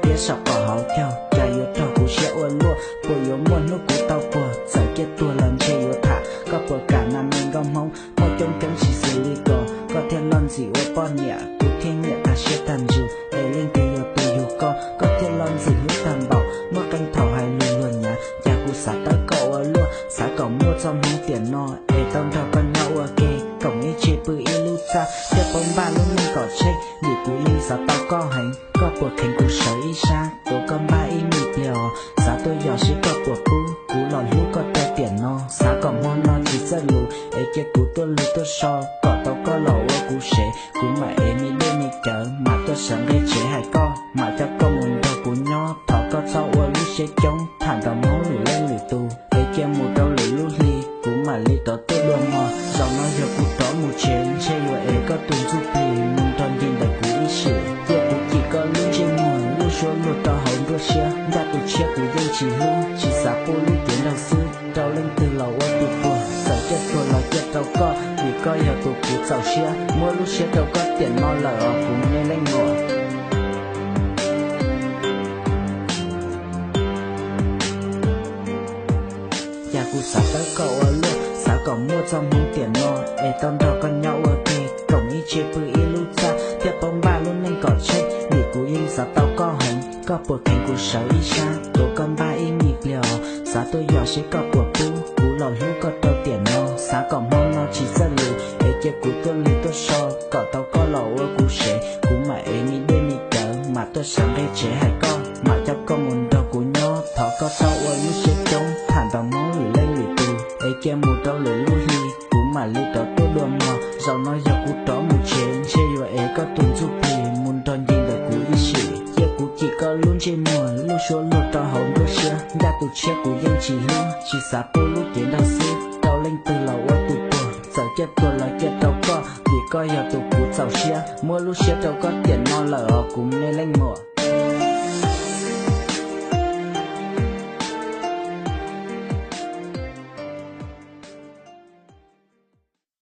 thiab saum qhov hauv caug, cas yuav rog kuv siab ua luaj, puas yuav muaj hnub kuv tau puag, txawm ciaj tuag los ntshe yuav tham, koj puas kam na me nkauj Hmoob, muaj coob coob tsis xws li ko, koj thiaj loj ntxim ua poj niam, kuv thiaj nyiam tag siab tag ntsws, es leej twg yog tus yug koj, koj thiaj loj ntxim hlub tag npaum, muaj qee thaum hais lus luag nyav, cas kuv xav tawb koj ua luaj, xav kom muaj txoj hmoov tiam no, es tau nrog koj nyob ua ke, koom ib tse pw ib lub txaj, thiaj paub npaj lub neej kom tsheej, vim kuv yeej xav tau koj heev, koj puas kheev kuv sawv ib sab, tuav koj npaj ib me pliag os, xav tuaj yos seb koj puas pub, kuv los hlub koj rau tiam no, xav kom hmo no tsis txawj lus, es cia kuv tuaj lug tuaj so, kom tau koj los ua kuv sev, kuv mam ev me dej me cawv, mam tuaj sawv nqe tsev hais koj, mam coj koj mus nrog kuv nyob, thov koj txhob ua lub siab coob, tham nrog Hmoob lwm leej lwm tus, es cia mus rau lwm lub hli, kuv mam li rov tuaj dua mog, zaum no yog kuv rov mus tsev, ntshe yuav ev koj tus ntsuj plig, mus nrog nce ntawm kuv ib sim, cia kuv cim koj lub ntsej muag, lub suab luag rau hauv nruab siab, ncaj tus tshiab kuv yeej tsis hlub, tsis xav pub lub cev nraug xwb, rau leej twg los ua tus puag, txawm ciaj tuag los ciaj rau koj, vim koj yog tus kuv txaus siab, muab lub siab rau koj tiam no lawm os kuv me leej muam. Cas kuv xav tawb koj ua luaj, xav kom muaj txoj hmoov tiam no, es tau nrog koj nyob ua ke, koom ib tse pw ib lub txaj, thiaj paub npaj lub neej kom tsheej, vim kuv yeej xav tau koj heev, koj puas kheev kuv sawv ib sab, tuav koj npaj ib me pliag os, xav tuaj yos seb koj puas pub, kuv los hlub koj rau tiam no, xav kom hmo no tsis txawj lus, es cia kuv tuaj lug tuaj so, kom tau koj los ua kuv sev, kuv mam ev me dej me cawv, mam tuaj sawv nqe tsev hais koj, mam coj koj mus nrog kuv nyob, thov koj txhob ua lub siab coob, tham nrog Hmoob lwm leej lwm tus, es cia mus rau lwm lub hli, kuv mam li rov tuaj dua mog, zaum no yog kuv rov mus tsev, ntshe yuav ev koj tus ntsuj plig, mus nrog nce ntawm kuv ib sim, cia kuv cim koj lub ntsej muag, lub suab luag rau hauv nruab siab, ncaj tus tshiab kuv yeej tsis hlub, tsis xav pub lub cev nraug xwb, rau leej twg los ua tus puag, txawm ciaj tuag los ciaj rau koj, vim koj yog tus kuv txaus siab, muab lub siab rau koj tiam no lawm os kuv me leej muam.